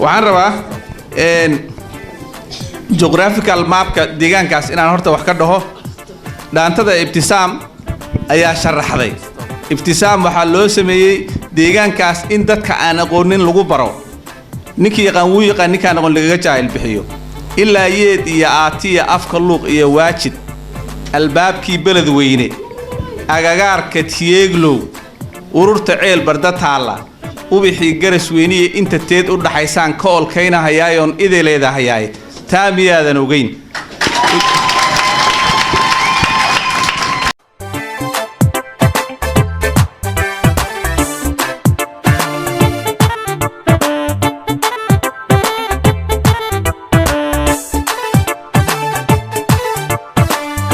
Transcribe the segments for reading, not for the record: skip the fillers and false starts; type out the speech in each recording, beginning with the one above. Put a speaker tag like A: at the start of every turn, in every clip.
A: Waxaan rabaa geographical mapka deegaankaas inaan horta wax ka dhaho. Dhaantada Ibtisaam ayaa sharaxday. Ibtisaam waxaa loo sameeyey deegaankaas in dadka aan aqoonin lagu baro. Ninkii yaqaan wuu yaqaan, ninkaan aqoon lagaga jaahil bixiyo. Ilaa Yeed iyo Aatiya, Afka Luuq iyo Waajid, albaabkii Beledweyne, agagaarka Tiyeeglow, ururta Ceel Barda taalla, ubixii Garasweyniya, inta teed u dhaxaysaan ka olkaynahayaayoon idileedahayaay. Taa miyaadan ogeyn?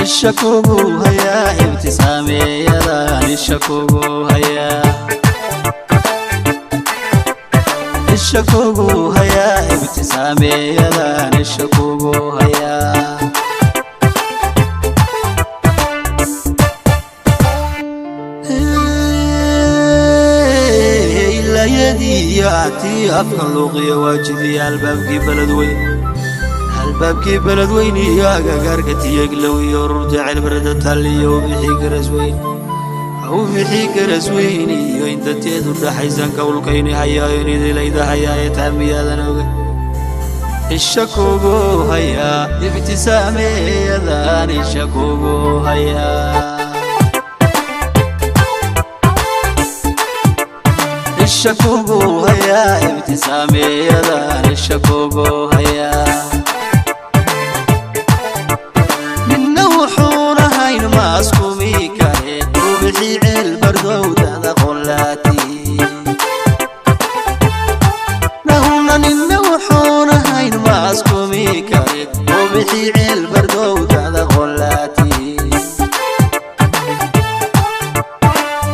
B: Isha kugu hayaa, Ibtisaameeyadan isha kugu hayaa, isha kugu hayaa, Ibtisaameeyadan isha kugu hayaa. Ilayadii ati Afka Luuqiya Waajidiya, albaabkii Beledweyn, albaabkii Beledweyn iyo agagaarka Tiyeglow iyo ururta Celbarada tal iyo ubixii Garasweyn, ubixii Garasweyn iyo inta teedu dhaxaysan kawlkayni hayaayo idilayda hayaaye. Taa miyaadan ogay? Isha kugu hayaa, Ibtisaameeyadan isha kugu hayaa, isha kugu hayaa, Ibtisaameeyadan isha kugu hayaa. Ninna wuxuuna hayn maaskumi kare, ubixii Ceel Bardowdada qolaati nahuna. Ninna wuxuuna hayn maaskumi kare, ubixii Ceel Bardowdada qolaati.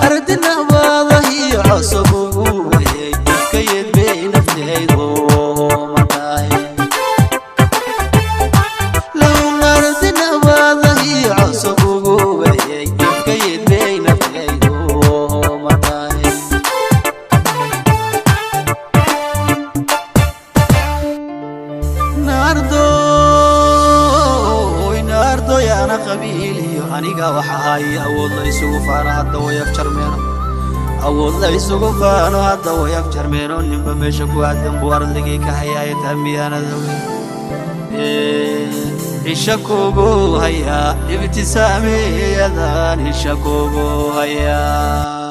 B: Ardinabaadahiyo cosub ugu wehey ifkayed bay naftaydu matahay lowna. Ardinabaadahiyo cosub ugu wehey ifkayed bay naftaydu matahay. Naardoy, naardoy, ana qabiil iyo aniga waxa hay awood la isugu faano hadda way afjarmeeno, awood la isugu faano hadda way afjarmeeno. Ninba meesha ku aadan buu ardligii ka hayaaya. Taa miyaanad ogey? Isha kugu hayaa, Ibtisaameeyadan isha kugu hayaa.